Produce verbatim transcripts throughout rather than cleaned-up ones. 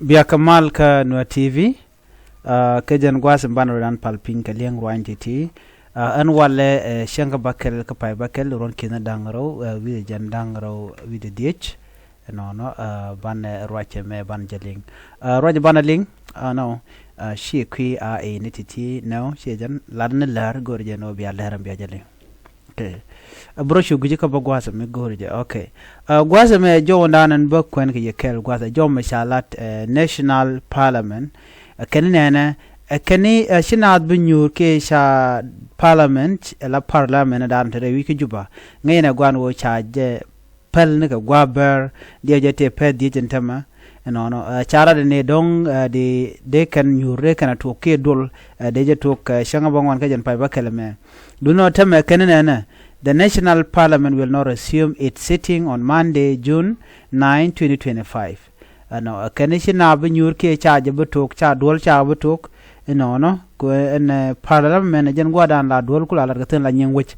Biakä mal kä Nuer T V. Kä jɛn gua̱a̱th in banɛ rɔ dan pal piny kɛ liɛŋ ruany ti̱ti̱. Ɛn walɛ cäŋ kä bäkɛl kä pay bäkɛl ruɔ̱n ki̱n da̱ŋ rɛw wi̱cdɛ jɛn da̱ŋ rɛw wi̱cdɛ dhiec. Ɛnɔnɔ banɛ ruacɛ mɛ banɛ jɛ liŋ. Ruacɛ banɛ liŋ. Ɛnɔ ci kui̱ a ɛ ni ti̱ti̱ nɛw ci jɛn lat ni lär go̱r jɛ nɔ bia lär bia jɛ liŋ. Okay. Ɛ bro cu gui̱ci kä bä gua̱a̱th mi go̱o̱ri jɛ. Okay. Gua̱a̱th mi ɛ jɔw dan ɛn bä kuɛn kɛ yɛ kɛl gua̱a̱th ɛ jɔw mi ca lat ɛ National Parliament. Ɛ kɛn nɛnɛ ɛ kɛn ci naath bi nyuur kiɛ ca Parliament ɛ la Parliament dan te rɛ wi̱c kä Juba. Ŋäcnɛ guan wä ca jɛ päl ni kɛ gua̱a̱ bɛr diɛ jɛ tëë pɛth dhiec ɛn tämɛ. Ɛnɔnɔ ca rat ni dɔ̱ŋ di dee kɛn nyuur dee kɛn a tuɔk kiɛ duɔl. Dee jɛ tuɔk cäŋ bä ŋuan kä jɛn pay bä kɛl mɛ. Dunɔ tämɛ kɛn nɛnɛ, the National Parliament will not resume its sitting on Monday, June nine, twenty twenty-five. Ɛnɔ kɛn ci na bi nyuur kiɛ ca jɛ bi tuɔk ca duɔl ca bi tuɔk. Ɛnɔnɔ ku ɛn Parliament jɛn gua̱dan la duɔl ku la lat kɛ thin la nyiŋ wec.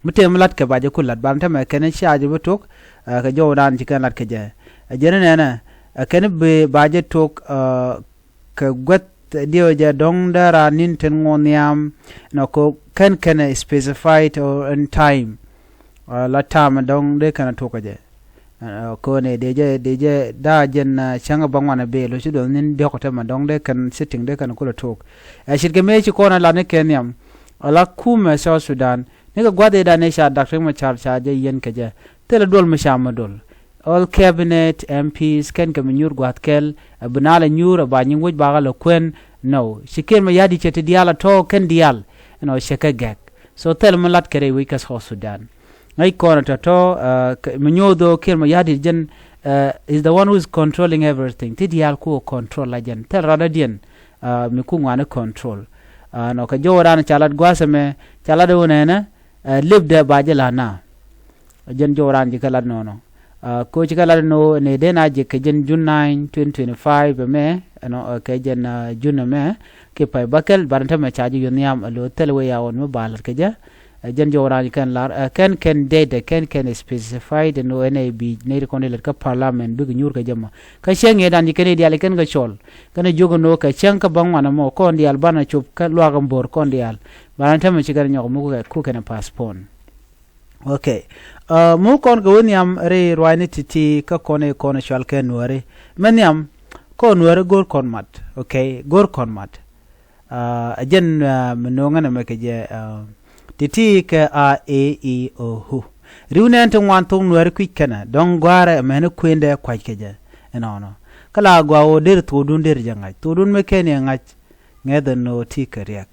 Mi tëë mi lat kɛ ba jɛ ku lat ban tämɛ kɛn ci a jɛ bi tok kɛ jɔw dan ci kɛn lat kɛ jɛ. Ɛ jɛn nɛnɛ ɛ kɛn bi ba jɛ tok kɛ guɛth diɛ jɛ dɔŋ dee ra nin tin ŋuɔ nhiam. Nɔ ko kɛn kɛn specified or in time. La tam dɔŋ dee kɛn a tok kɛ jɛ. Kone dee jɛ dee jɛ daa jɛn cäŋ bä ŋuan bee lo ci duɔth nin diɔk te ma dɔŋ dee kɛn sitting dee kɛn kulɛ tok. Ɛ cit kɛ mëë ci kɔn a lat ni kɛ nhiam. Ala kumɛ South Sudan ni kɛ gua̱th idan ni ca Doctor Machar ca jɛ yɛn kɛ jɛ. Thilɛ duɔl mi ca mi dol. All cabinet, M Ps kɛn kɛ mi nyuur gua̱th kɛl ɛ bi nal ɛ nyuur ɛ ba nyiŋ wec bakɛ lɛ kuɛn. No ci Kiir Mayardit cɛ ti diaal a tɔ̱ kɛn diaal. Ɛnɔ cɛ kɛ gɛk. So thil mi lat kɛ rɛy wec kä South Sudan. Ŋäc kɔn tɔ̱tɔ̱ mi nyuɔth ɣöö Kiir Mayardit jɛn is the one who is controlling everything. Ti diaal ku control la jɛn thil radädiɛn. Mi ku ŋuani control. Nɔ kɛ jɔwdan ca lat gua̱a̱th ɛmɛ ca lat ɣöö nɛnɛ lipdɛ ba jɛ la̱t na. Jɛn jɔwdan ji̱ kɛ lat nɔnɔ. Ko ci kɛ lat nɔ ni den a ji̱ kɛ jɛn June nine, twenty twenty-five ɛmɛ ɛnɔ kɛ jɛn June ɛmɛ. Ki pay bäkɛl ban tämɛ ca ji̱ yuɔ̱n nhiam ɛ lo̱ thil wee ya ɣɔn mi ba lat kɛ jɛ. Ɛ jɛn jɔw raan kɛn lar ɛ kɛn kɛn date ɛ kɛn kɛn specified ɛn ɣöö ɛn ɛ bi nɛy ti kɔn ilɛt kä parliament bikɛ nyuur kɛ jɛ mɔ. Kä cɛ ŋi̱i̱c dan ji̱ kɛn i̱ diaal i̱ kɛn kɛ cɔl kɛn ɛ jiök ɛn ɣöö kɛ cäŋ kä bäŋ wanɛ mɔ kɔn diaal banɛ cop kä luaak ɛn bo̱r kɔn dial. Banɛ tämɛ ci kɛn nyɔk mi ku kɛn postpone. Okay. Mu kɔn kɛ wä nhiam ri ruacni ti̱ti̱ kä kɔn i̱ kɔn i̱ cual kɛ nuääri mɛ nhiam. Kɔn nuääri go̱r kɔn mat. Okay, go̱r kɔn mat. Ɛ jɛn mi no̱o̱ŋä nɛ mɛ kɛ jɛ. Ti̱ti̱ kɛ a, e, i, o, u. Riw nɛn ti ŋuan thok nuääri kui̱c kɛnɛ dɔ̱ŋ gɔ̱a̱rɛ mɛni kuendɛ kua̱c kɛ jɛ. Ɛnɔnɔ kä la gɔaa ɣöö der thokdun der jɛ ŋa̱c thokdun mi kɛn iɛ ŋa̱c. Ŋɛth ɛn ɣöö ti kɛ riɛk.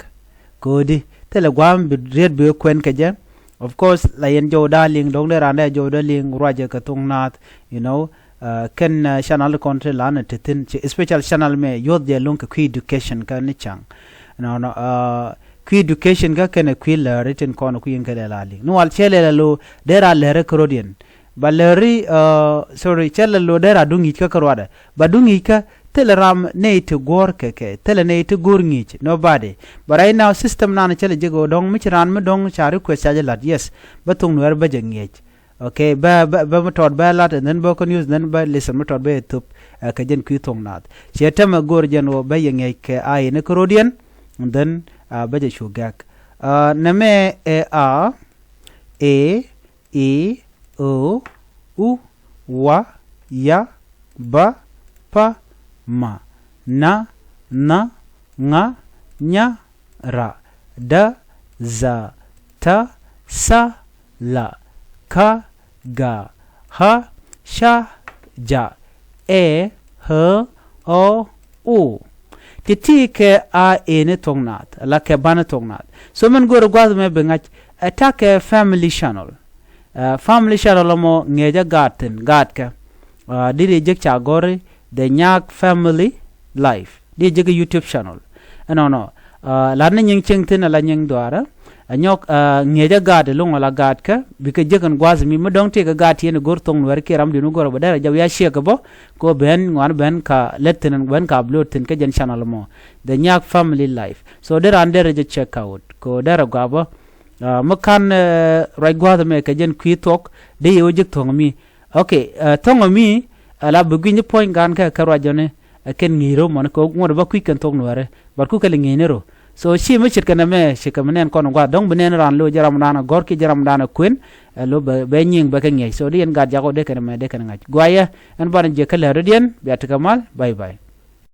Ko̱di thilɛ gua̱a̱m bi riet bi kuɛn kɛ jɛ. Of course la yɛn jɔwda liŋ dɔ̱ŋ dee randɛ jɔwda liŋ ruacɛ kɛ thok naath. You know. Kɛn channel kɔn ti lan ti thin special channel mɛ yuɔth jɛ loŋ kɛ kui̱ education kä ni caŋ. Nɔnɔ kui̱ education kä kɛn kui̱ lääri tin kɔn kui̱ in kɛ lɛ la liŋ ni wal cɛ lɛ la lo dee ra lääri kärodiɛn. Ba lääri sorry cɛ lɛ lo dee ra duŋ yic kä kä ruadɛ ba duŋ yic kä thilɛ ram nɛy ti guɔ̱ɔ̱r kɛ kɛ thilɛ nɛy ti go̱o̱r ŋi̱i̱c nobody. But right now system nan cɛ lɛ jek ɣöö dɔ̱ŋ mi ci raan mi dɔ̱ŋ ca request ca jɛ la̱t yes. Bä thoŋ nuɛɛr bä jɛ ŋi̱eec. Okay bä bä bä mi tɔt bä la̱t and then bä kɛ news and then bä listen mi tɔt bä yɛ thop. Kɛ jɛn kui̱ thoŋ naath ciɛ tämɛ go̱o̱r jɛn ɣöö bä yɛ ŋi̱eec kɛ a yɛn kä ro̱diɛn. And then bä jɛ cu gɛk. Nɛmɛ ɛ a, e, i, o, u, wa, ya, ba, pa, ma, na, nha, ŋa, nya, ra, da, dha, ta, tha, la, ka, ga, ha, ca, ja, ɛ, ɣä, ɔ, o. Ti̱ti̱ kɛ a eni thok naath la kɛ bani thok naath. So min go̱o̱ri gua̱th mɛ bi ŋa̱c ɛ ta̱kɛ family channel. Family channel ɔmɔ ŋi̱eecä gaat thi̱n gaatkɛ. Dit i̱ jek ca gɔ̱ri the Nyak family life dit i̱ jek YouTube channel. Ɛnɔnɔ lat ni nyiŋ cieŋ thi̱n ala nyiŋ dhuaarä. Ɛ nyɔk ŋi̱eecä gaat iluŋ ala gaatkä bikɛ jek in gua̱th mi mi dɔ̱ŋ tëëkɛ gaat tiɛn i̱ go̱r thoŋ nuɛɛr kiɛ ram di̱n mi go̱r ɛ bä derɛ jɔw ya ciɛk ɛ bä. Ko ben ŋuan ben ka lät thi̱n ben ka upload thi̱n kä jɛn channel mɔ the Nyak family life. So dee raan derɛ jɛ check out ko derɛ gɔaa bä. Mi ka̱n ruac gua̱a̱th ɛmɛ kɛ jɛn kui̱ thuɔ̱k dee yɛ wä jek tho̱ŋ mi. Okay. Tho̱ŋ mi ala bi gui̱ny puɔ̱ny ga̱a̱n kɛ kɛ ruac jɔni. ɛ kɛn ŋi̱i̱c rɔ mɔni kɛ ŋuɔ̱t bä kui̱c kɛn thok nuäärɛ, but ku kɛ lɛ ŋi̱i̱cni rɔ. So ci mi ce̱tkɛ nɛmɛ, ce̱tkɛ mi nɛn kɔn gua̱a̱th dɔ̱ŋ bi nɛn raan lo̱ jɛ ramdan ɛ gɔ̱r kiɛ jɛ ramdan ɛ kuën, ɛ lo̱ bɛ, bɛ nyiŋ bɛ kɛ ŋi̱eec. So di yɛn gat jak ɔ dee kɛn mɛ dee kɛn ŋa̱c guayɛ. Ɛn banɛ jɛ kä läätdɔ̱diɛn, bia tekɛ mal. Bye bye.